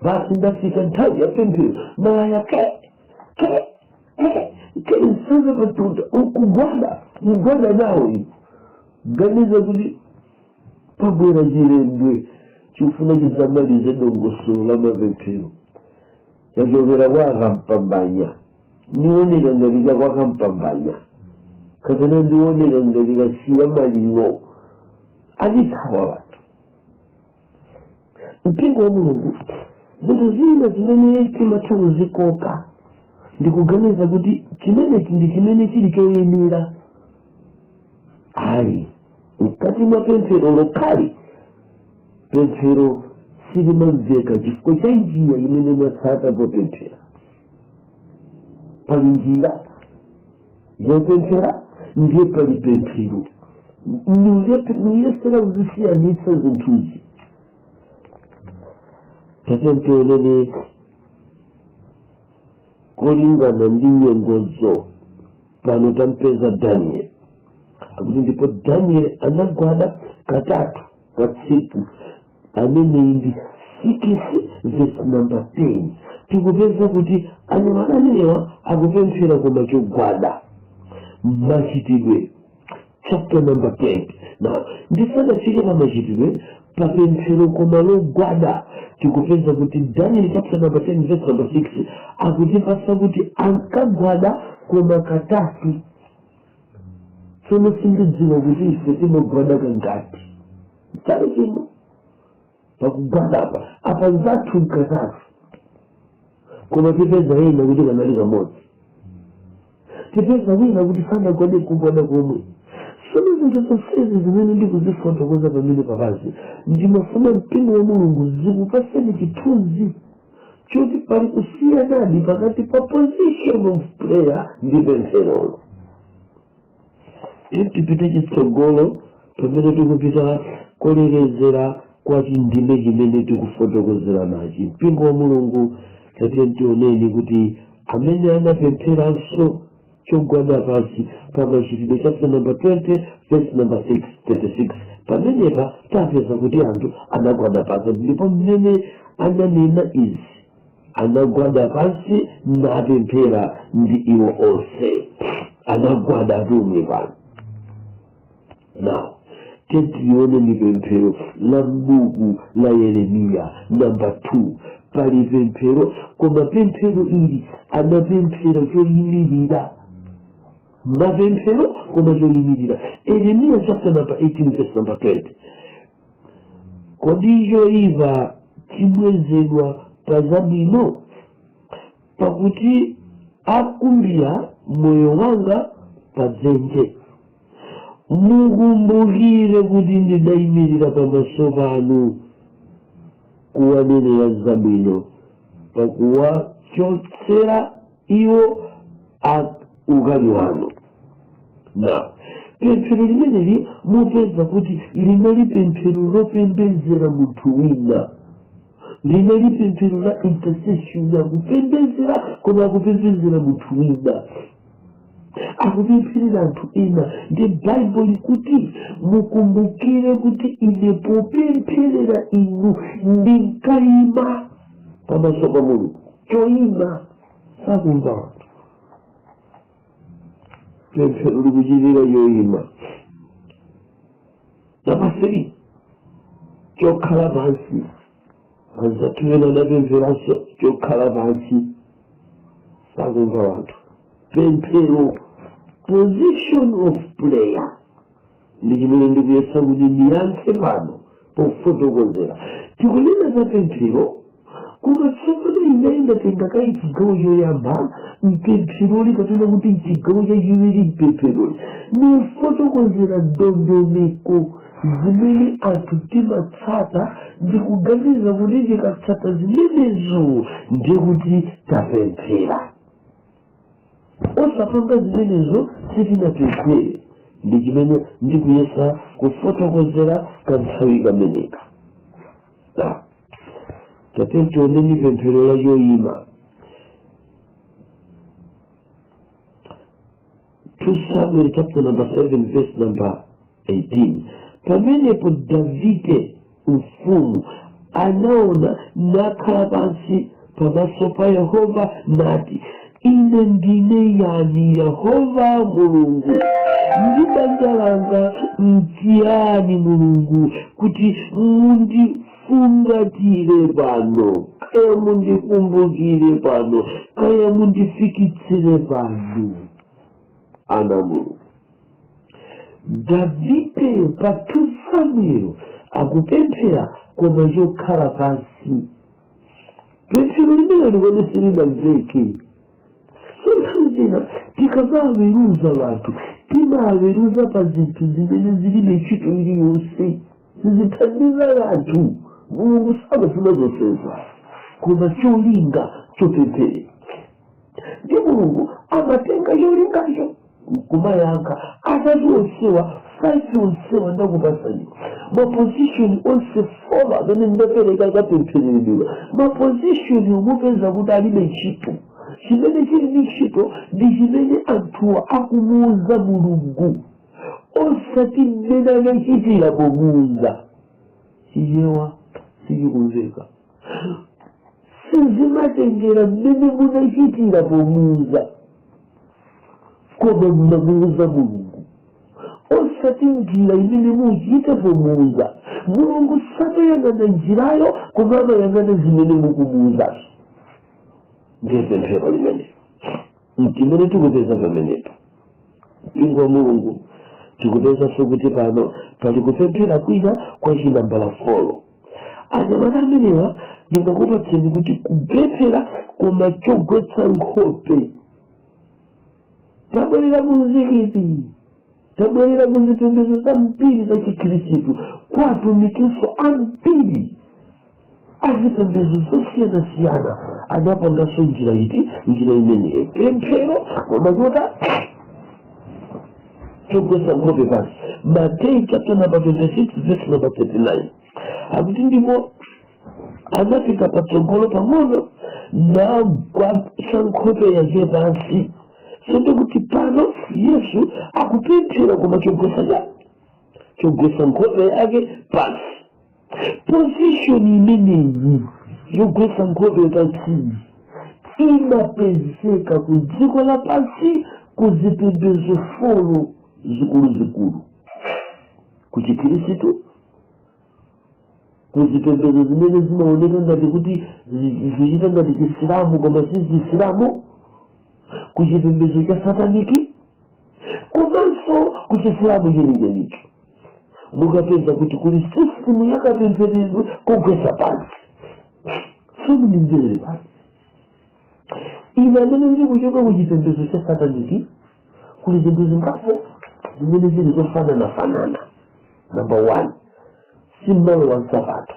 basi ndafika nthawi ya pemphero, malaya ke ke ke ke, nsaza patunda, ukugwada, mgwada nawo ino, ganiza kuti pabwera chilembwe chikufuna chidzamalize dongosolo la mapemphero, chachokera kwa akampambanya, ndioneka ngati cha kwa kampambanya, kapena ndioneka ngati kasiya maliro, atithawa wanthu. Mpingo wa Mulungu, zinthu zina zimene timatha kuzikoka ndikuganiza kuti chimenechi ndi chimene chili choyenera, ayi. Mkati mwa pemphero lokhali, pemphero silimamveka chifukwa cha njira imene mwatsata popemphera. Pali njira yopemphera. Ndiye pali pemphero. Niyesera kuzisiyanitsa zinthuzi. Tatentionene kolingana ndi nyengozo. Pano tampeza Daniel, akuti ndipo Daniel anagwada katatu pa tsiku. Ameneyi ndi 6 verse number 10. Tikupeza kuti anyamata amenewa akupemphera koma chogwada. Machitidwe chapter number 20. Now, ndisanafike pa Machitidwe, papemphero koma logwada, tikupeza kuti Daniel chapter number 10 verse number 6 akutipasa kuti ankagwada koma katatu. Tsono sindidziwa kuti ife timagwada kangati chali chino. Pakugwadapa apa nzathu nkatatu, koma tipeza ena kuti kanali kamodzi, tipeza wina kuti sanagwade kugwada komwe. Tsono zinthu zonsezi zimene ndikuzifotokoza pamene papazi, ndimafuna, mpingo wa Mulungu, zikupaseni chithunzi choti pali kusiyanadi pakati pa position of prayer ndi pempherolo. Tipite chitsogolo pamene tikupita kolekezera kwa chindime chimene tikufotokozera nachi. Mpingo wa Mulungu, tatiye tioneni kuti amene anapempheranso chogwada pansi pa Machitidwe chapter number 20 verse number 6 36. Pamenepa tapeza kuti anthu anagwada pansi, ndipo mmene ananena izi anagwada pansi napemphera ndi iwo onse. Anagwada atumwi pano. Now, tiyeni ni pemphero la m'buku la Yeremiya number 2. Pali pemphero, koma pemphero ili anapemphera choyimirira. Mapemphero koma choyimirira. Yeremiya chapter number 18 verse number 20. Kodi choyipa chibwezedwa pa zabwino? Pakuti akumbira moyo wanga pa dzenje. Mukumbukire kuti ndidayimirira pamaso panu kuwanenera zabwino, pakuwachotsera iwo ukali wanu. Na pemphero limeneli mupeza kuti linali pemphero lopembedzera munthu wina, linali pemphero la intercession. Akupembedzera, koma akupembedzera munthu wina, akupempherera anthu ena. Ndi Baibulo likuti mukumbukire kuti ine popempherera inu ndinkayima pamaso pa Mulungu choyima. Sakumva anthu, pemphero likuchitika choyima. Number 3, chokhala pansi. Anzathu ena anapempheranso chokhala pansi, sakumva wanthu. Pemphero, position of prayer, ndi chimene ndikuyesa kuti ndiyankhe pano pofotokozera. Tikunena za pemphero, koma tsopano ine ndatenga kayi chigawo choyamba mpempheroli, kapena kuti chigawo chachiwiri mpempheroli, nifotokozera ndondomeko zimene anthu timatsata ndi kuganiza kuti tikatsata zimenezo ndiye kuti tapemphera. Osapanga zimenezo sitinapemphere. Ndi chimene ndikuyesa kufotokozera kanthawi kameneka. Tate, tioneni pemphero la choyima. 2 Samuel chapter number 7 verse number 18. Pamenepo Davide mfumu anaona nakhala pansi pamaso pa Yehova nati, "Ine ndine yani, Yehova Mulungu, ndi banja langa nchiyani, Mulungu, kuti mundifungatire pano, kaya mundikumbukire pano, kaya mundifikitsire pano?" Ana Mulungu, Davide pa 2 Samuel akupemphera koma chokhala pansi. Pemphero limene likodi silinamveke. Nthawi zina tikamaweruza vanthu, timaweruza pa zinthu zimene zilibe ntchito iliyonse, sizithandiza kanthu. Mulungu samafuna zonsezo, koma cholinga chopempherera. Ndi Mulungu amatenga cholingacho. Nkumayankha atatu onsewa, 5 onsewa ndakupasani, maposition onse 4 amene ndapereka kapemphereredwa, maposition mupeza kuti alibe ntchito. Chimene chili ndi ntchito ndi chimene anthuwa akumuuza Mulungu, osati mmene anachitira pomuuza. Chichewa sichikumveka. Sizimatengera mmene munachitira pomuuza, koma mmamuuza Mulungu, osati njira imene muchite pomuuza Mulungu. Samayang'ana njirayo, koma amayang'ana zimene mukumuuzazo. Ndiye pemphero limene mtimene tikupeza pamenepo, mpingo wa Mulungu, tikupezanso kuti pano pali kupemphera kwina kwa chinambala 4. Anyamata amenewa ndingakupatseni kuti kupemphera koma chogwetsa nkhope. Tabwerera ku mzikiti, tabwerera ku zipembedzo zambiri za Chikhristu, kwa atumikinso ambiri azipembedzo zosiyanasiyana adapanganso njira iti? Njira imeneyo, pemphero koma chota chogwetsa nkhope pansi. Mateyu chapter number 26 verse number 39 akuti, "Ndipo anafika patsogolo pang'ono, nagwetsa nkhope yake pansi." Sindikuti pano Yesu akupemphera koma chogwetsa cha chogwetsa nkhope yake pansi. Position imeneyi yogwetsa nkhope pansi imapezeka ku dziko lapansi ku zipembedzo 4 zikuluzikulu: ku Chikhristu, ku zipembedzo zimene zimaoneka ngati kuti zichita ngati Chisilamu koma si Chisilamu, ku chipembedzo cha sataniki, komanso ku Chisilamu chenichenicho. Mukapeza kuti kuli system yakapempheredwe kogwetsa pansi. Simundimverere pano, ine amene ndili kuchoka ku chipembedzo cha sataniki, kuli zinthu zingapo zimene zili zofananafanana. Number one, simmalowa nsapato.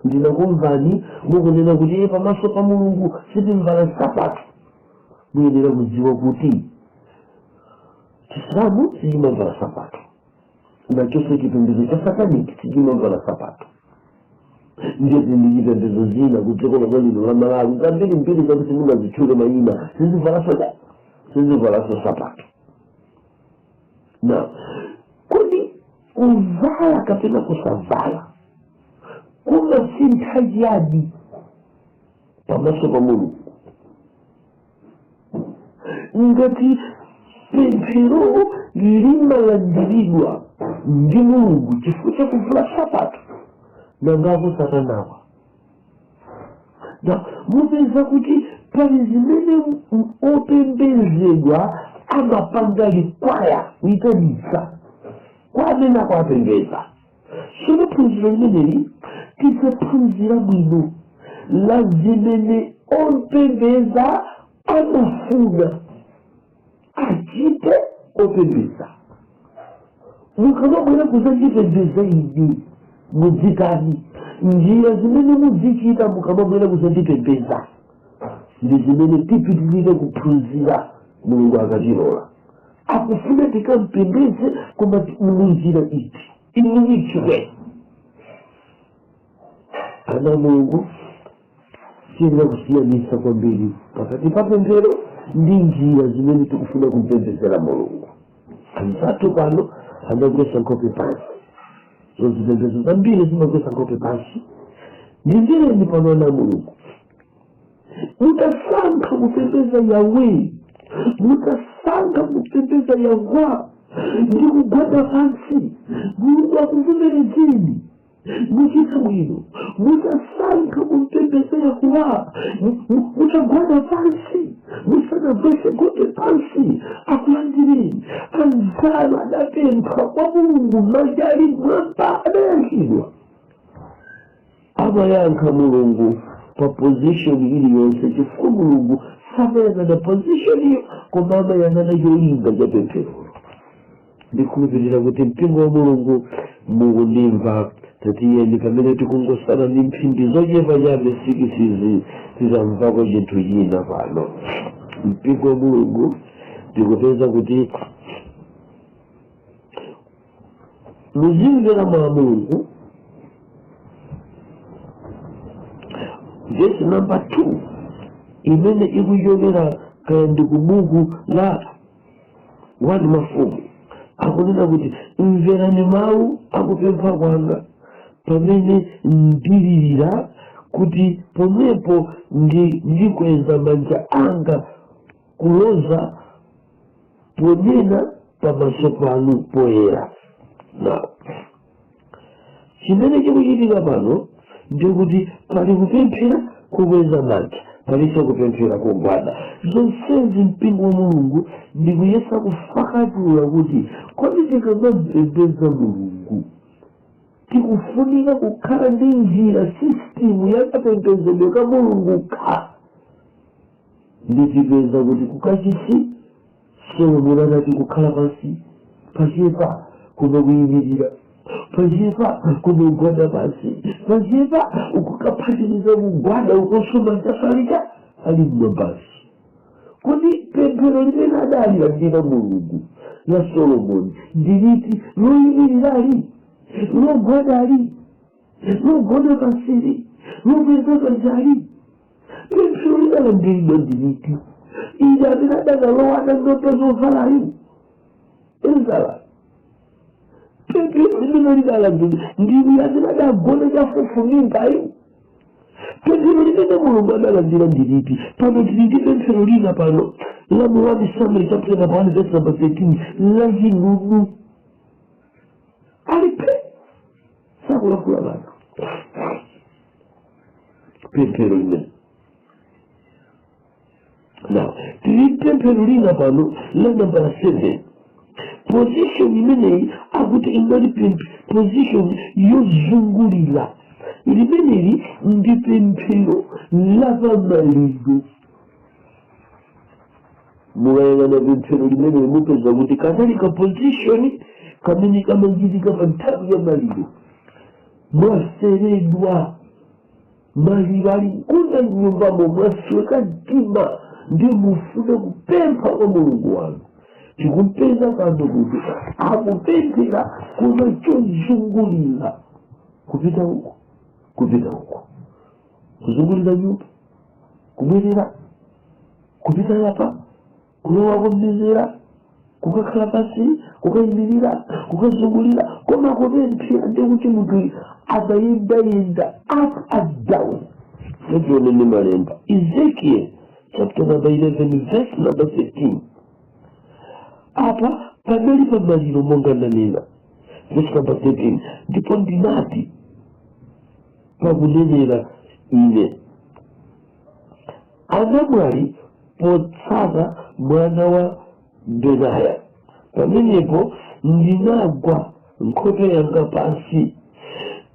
Ndinakumvani mukunena kuti, "Eh, pamaso pa Mulungu sitimvala nsapato." Muyenera kudziwa kuti Chisilamu sichimavala sapato, nachonso chipembedzo cha sataniki sichimavala sapato. Ndiyeti ndi chipembedzo zina ku dziko lomwe lino la Malawi zambiri mbiri zakuti mungazitchule mayina, sizivalaso sapato. Na kodi kuvala kapena kusavala kumasintha chiyani pamaso pa Mulungu ngati pemphero limalandiridwa ndi Mulungu chifukwa chakuvula sapato? Nangako satanawa na mupeza kuti pali zimene opembedzedwa amapanga require, kuyitanitsa kwa amene akuapembedza. Sono phunziro limeneli tidzaphunzira bwino la zimene opembedza amafuna achite opembedza. Mukamabwera kuzachipembedza ine, mudzitani? Njira zimene mudzichita mukamabwera kuzachipembedza ndi zimene tipitirire kuphunzira Mulungu akatilola. Akufuna tikampembedze, koma munjira iti? In which way? Ana Mulungu, tiyenera kusiyanitsa kwambiri pakati pa pemphero ndi njira zimene tikufuna kumpembedzera Mulungu. Anzathu pano anagwetsa nkhope pansi. So zipembedzo zambiri zimagwetsa nkhope pansi. Ndimvereni pano, ana Mulungu, mutasankha kupembedza Yawe, mutasankha kupembedza Yahwa ndi kugwada pansi, Mulungu akuvomerezeni, muchita bwino. Mutasankha kumpembedza Yahuwa mutagwada pansi, musanagwetse nkhope pansi, akulandireni. Anzanu adapempha kwa Mulungu manja ali mwamba, adayankhidwa. Amayankha Mulungu pa position iliyonse, chifukwa Mulungu samayang'ana position iyo, koma amayang'ana cholinga cha pemphero. Ndikhulupirira kuti mpingo wa Mulungu mukundimva. Tatiyeni, pamene tikungosala ndi mphindi zochepa chabe 6 izi, tizamvako chinthu china pano. Mpingo wa Mulungu, Tikupeza kuti muzimvera mawu a Mulungu. Vesi namba 2 imene ikuchokera kaya ndi ku buku la 1 Mafumu akunena kuti, mverani mawu akupempha kwanga pamene ndilirira, kuti pomwepo ndikweza manja anga kuloza ponena pamaso panu poyera. Now, chimene chikuchitika pano ndikuti pali kupemphera kukweza manja, palinso kupemphera kogwada. Zonsezi, mpingo wa Mulungu, ndikuyesa kufakatula kuti kodi tikamapembedza Mulungu tikufunika kukhala ndi njira, system yakapembedzedwe ka Mulungu ka. Nditipeza kuti kukachisi Solomoni anati kukhala pansi pachepa koma kuyimirira pachepa koma kugwada pansi pachepa, ukukaphatikiza kugwada ukonso manja salika ali mmwambasi. Kodi pemphero limene adalilandira Mulungu la Solomoni ndiliti? Loyimirirali, logwadali, logwada pansili, lokweza manjali? Pemphero lidalandiridwa ndiliti? Ili amene adakalowa adang'amba zovalayo Ezara, pemphero limene lidalandiridwa ndili amene adagona chafufumimbayo? Pemphero limene Mulungu adalandira ndiliti? Pano tili ndi pemphero lina pano la mu 1 Samuel chapter number 1 verse number 13 la chinunu alipe sakulankhula kanthu. Pemphero limene now tili pemphero lina pano la nambala 7. Position imeneyi akuti inali position yozungulira. Limeneli ndi pemphero lapamaliro. Mukayang'ana pemphero limeneli mupeza kuti kanali ka position kamene kamachitika pa nthawi ya maliro. Mwaferedwa, maliro ali mkunda mnyumbamo, mwasweka mtima, ndi mufune kupempha kwa Mulungu wanu. Tikumpeza pano munthu akupemphera koma chozungulira, kupita uku, kupita uku, kuzungulira nyumba, kubwerera, kupita yapa, kulowa kumizera, kukakhala pansi, kukayimirira, kukazungulira, koma kupemphera. Ndikuti munthu amayendayenda up and down. Tationeni malemba, Ezekiel chapter number 11 verse number 13. Apa panali pamaliro monga ndanena. Verse number 13: ndipo ndinati pakunenera ine anamwali potsata mwana wa Benaya, pamenepo ndinagwa nkhope yanga pansi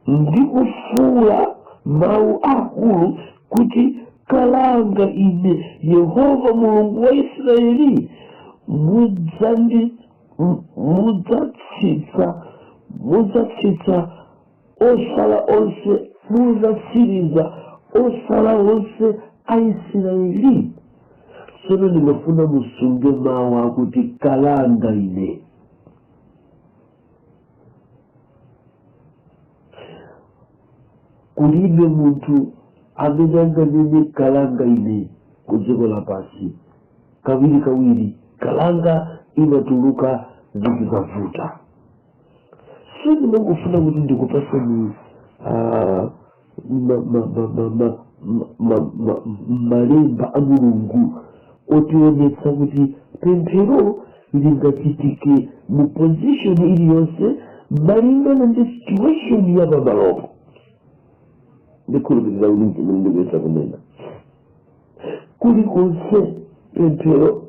ndikufuula mawu akulu kuti, kalanga ine, Yehova Mulungu wa Israeli, mudzatsitsa osala onse, mudzatsiriza osala onse a Israeli? Tsono ndimafuna musunge mawu akuti kalanga ine. Kulibe munthu amene anganene kalanga ine ku dziko lapansi kawirikawiri. Kalanga imatuluka zinthu zavuta. Sindimangofuna kuti ndikupasani malemba a Mulungu otionetsa kuti pemphero lingachitike mu position iliyonse malingana ndi situation ya pamalopo. Ndikhulupirira kuti chimene ndikuyesa kunena, kulikonse pemphero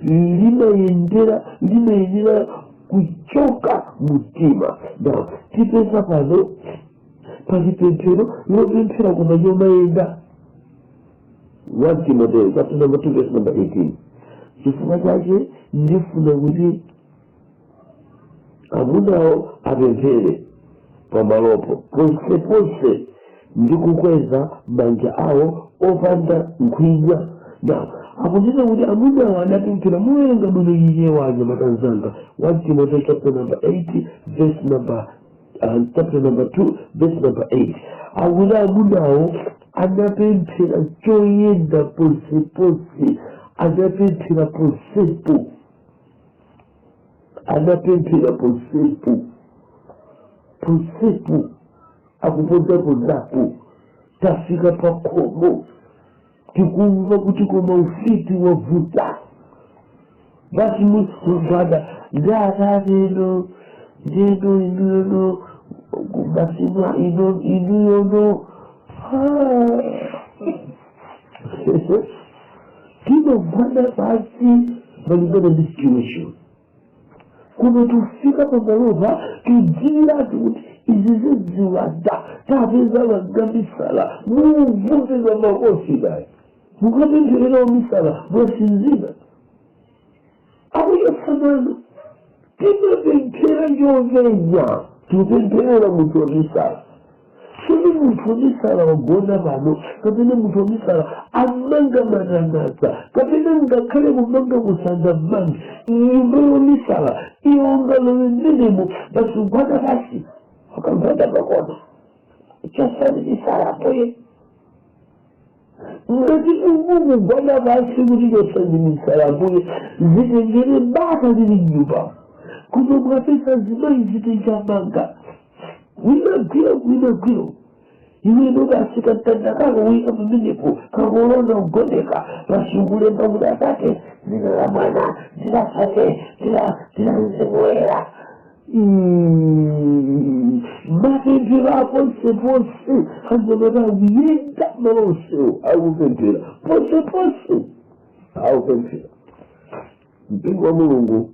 limayendera, limayenera kuchoka mtima. Now tipeza pano pali pemphero lopemphera koma chomayenda. 1 Timoteo chapter number 2 verse number 18: chifukwa chake ndifuna kuti amunawo apemphere pamalopo ponseponse ndi kukweza manja awo opanda nkhwinya. Now Akunena kuti amunawo anapemphera. Muwerenga bwino Chichewa, anyamata anzanga. 1 Timothy chapter number 8 verse number chapter number 2 verse number 8, akuti amunawo anapemphera choyenda ponseponse, anapemphera ponsepo, anapemphera ponsepo, ponsepo akupondapondapo. Tafika pakhomo, tikumva kuti koma ufiti wavuta, basi mugwada ndi atateno ndeno inuyono basi ino inuyono. Timagwada pasi malingana ndi situation. Kuno tufika pamalopa, tudziwiratu kuti izi ziziwanda, tapeza wamisala, muvutira makofi naye, mukapempherera wamisala, mwasinzina akuchotsamano. Timapemphera chovenya, tikupempherera munthu wamisala. Sini munthu wamisala wagona pano, kapena munthu wamisala amanga matangadza, kapena ngakhale kumanga kusanga mmange nyumba yomisala, iwo ngalowe mmenemo, basi kugwada pasi, akagwada pakona, chosani misalapoye. Ngati ukugwada pasi kuti chosani misalapoye, zitengere bata lili mnyumba kuno. Mwapesa zimayi zitenjamanga, winagwira winagwira iweno, basi katanda kako wika pamenepo, kakolona ugoneka basi, ukulemba kuti Atate, dzina la Mwana, dzina Tate, dzina Mzimu Woyera. Mapemphero aponseponse, anyamata akuyenda malo onsewo, akupemphera ponseponse, akupemphera. Mpingo wa Mulungu,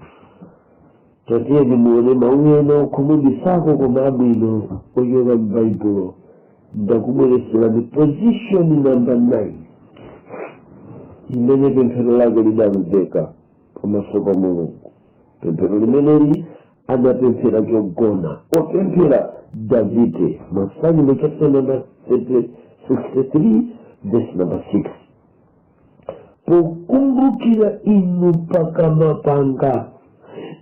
tatiyeni muone mawu ena okhumudwitsako koma abwino ochoka m'Baibulo. Ndakubweretserani position number 9 imene pemphero lake lidamveka pamaso pa Mulungu. Pemphero limeneli anapemphera chogona, opemphera Davide, Masalimo chapter number 63 verse number 6: "Pokumbukira inu pakama panga,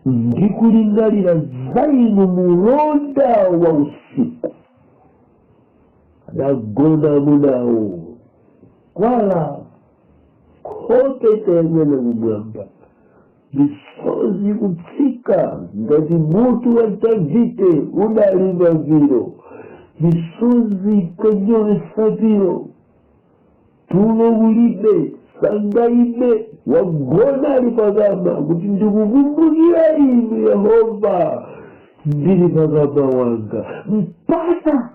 ndi kulingalira za inu mulonda wa usiku." Adagona amunawo kwala, nkhope tayang'ana kumwamba, misozi kutsika ngati mutu wa Davide udali mapiro, misozi ikanyowesa piro, tulo kulibe, sangaibe, wagona ali pakama kuti ndikukumbukira inu Yehova ndili pakama wanga. Mpata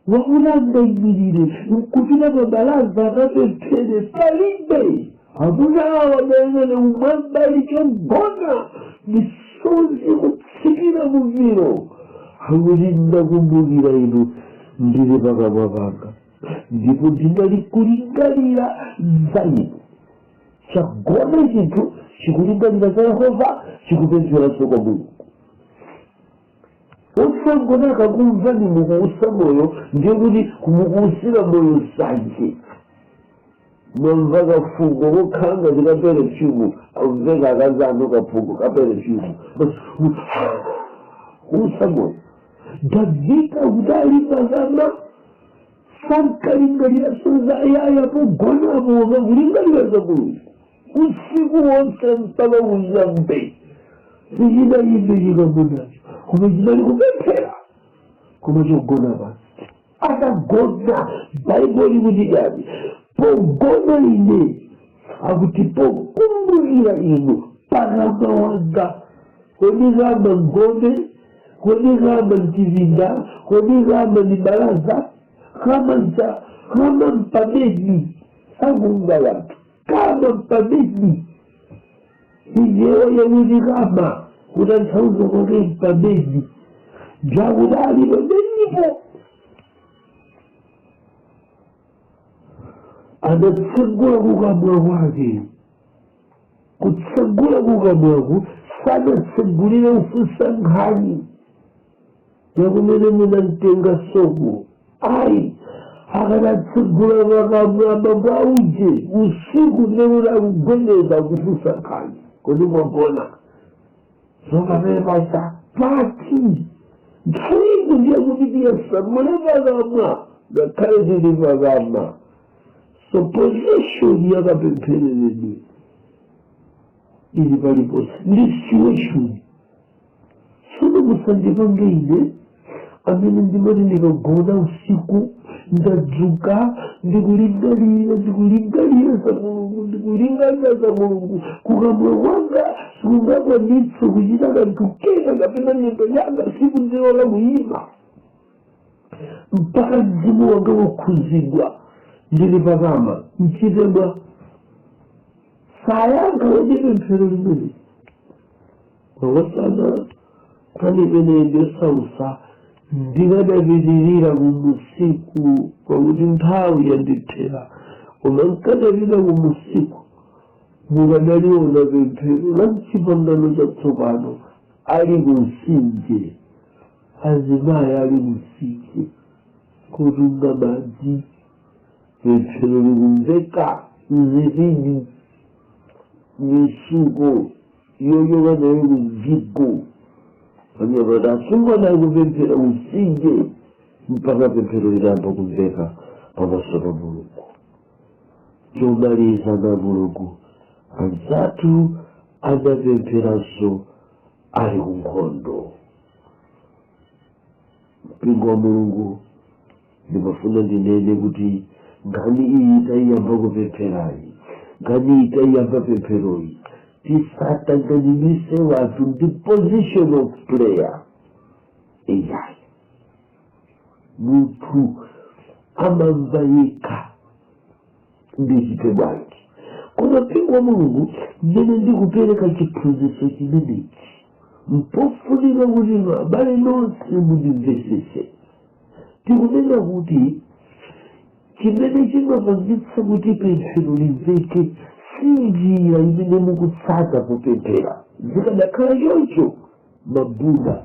wakulanga imirire nkupita pabalaza akapemphere palibe. Amuna awa dayang'ana kumwamba ali chogona, misozi kutsikira muviro, akuti ndakumbukira inu ndili pakamwa panga, ndipo ndinali kulingalira za inu. Chagona chinthu chikulingalira za Yehova, chikupempheranso kwa Mulungu. Usangona akakumva ni mukuusa moyo, ndiye kuti kumukuusira moyo sanje. Mwamva kafungo kokhala ngati ka perfume, amveka akazanu kafungo ka perfume, kuusa moyo. Davida kuti ali pakama sankalingalira za yaya pogonapo, kulingalira za Mulungu usiku wonse mpaka kuyambe. Sichinayimbe chikamunacho, koma chinali kupemphera, koma chogona pasi. Atagona, Baibulo likuti chani? Pogona ine, akuti pokumbukira inu pakama wanga. Kodi kama ngome? Kodi kama mchipinda? Kodi kama ni balaza? Kama ncha kama mpabedi, sakumva wanthu. Kama mpabedi, iyewo yakuti kama kutanthauza kwake mpabedi, byakuti ali pabedipo adatsegula kukamwa kwake. Kutsegula kukamwaku sadatsegulire kufunsa nkhani yakumene munamtenga soko, ayi. Akadatsegula pakamwa abambo auje usiku, ndekuti akugwedeza, kufunsa nkhani: "Kodi mwagona?" Zokapepasa pati nthawi ndiye kuti tiyasamule pakamwa, ngakhale tili pakamwa. So position yakapemphereredwe ili paliponse ndi situation. Tsono musandipange ine amene ndimati ndikagona usiku, ndadzuka ndikulingalira, ndikulingalira za Mulungu, ndikulingalira za Mulungu, kukamwa kwanga sikungakwanitse kuchita kanthu kena, kapena miyendo yanga sikundilola kuyima mpaka mzimu wanga wakhuzidwa. Ndili pakama mchitedwa sayankha wachipemphero limene makosana. Nkhani imeneyi ndiyosausa, ndikadapitirira kumusiku, pakuti nthawi yandithera. Koma nkadapita kumusiku, mukadaliona pemphero la mchipangano chatsopano ali kumsinje, azimayi ali kumsinje kutunga madzi, pemphero likumveka mzitini, misuko yoyoka nayo kumjigo. Anyamata asungwana kupemphera kumsinje mpaka pemphero litayamba kumveka pamaso pa Mulungu. Chomaliza na Mulungu, anzathu anapempheranso ali ku nkhondo. Mpingo wa Mulungu, ndimafuna ndinene kuti nkhani iyi tayiyamba kupempherayi, nkhani iyi tayiyamba pempheroyi, tisatanganidwise wanthu ndi position of prayer iyayi. Munthu amamva yekha, ndichite bwanji? Koma mpingo wa Mulungu, mmene ndikupereka chiphunzitso chimenechi, mpofunika kuti abale nonse mundimvesese. Tikunena kuti chimene chimapangitsa kuti pemphero limveke si njira imene mukutsata kupemphera. Zikadakhala choncho, Mabuda,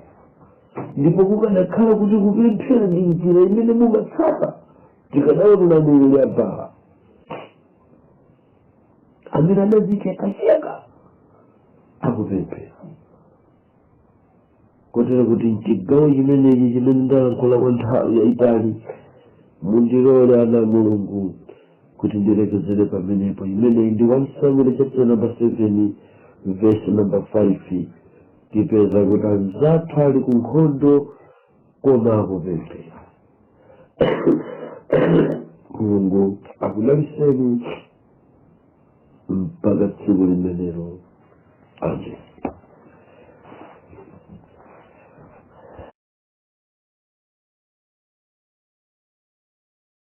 ndipo kukanakhala kuti kupemphera ndi njira imene mumatsata, tikadaona aneneri a Baala amene anazichekacheka akupemphera. Kotero kuti mchigawo chimenechi chimene ndalankhula kwa nthawi yayitali, mundilole ana a Mulungu kuti ndilekezere pamenepo. Imeneyi ndi 1 Samuel chapter number 7 verse number 5. Tipeza kuti anzathu ali ku nkhondo koma akupemphera. Mulungu akudaliseni mpaka tsiku limenelo. Amen.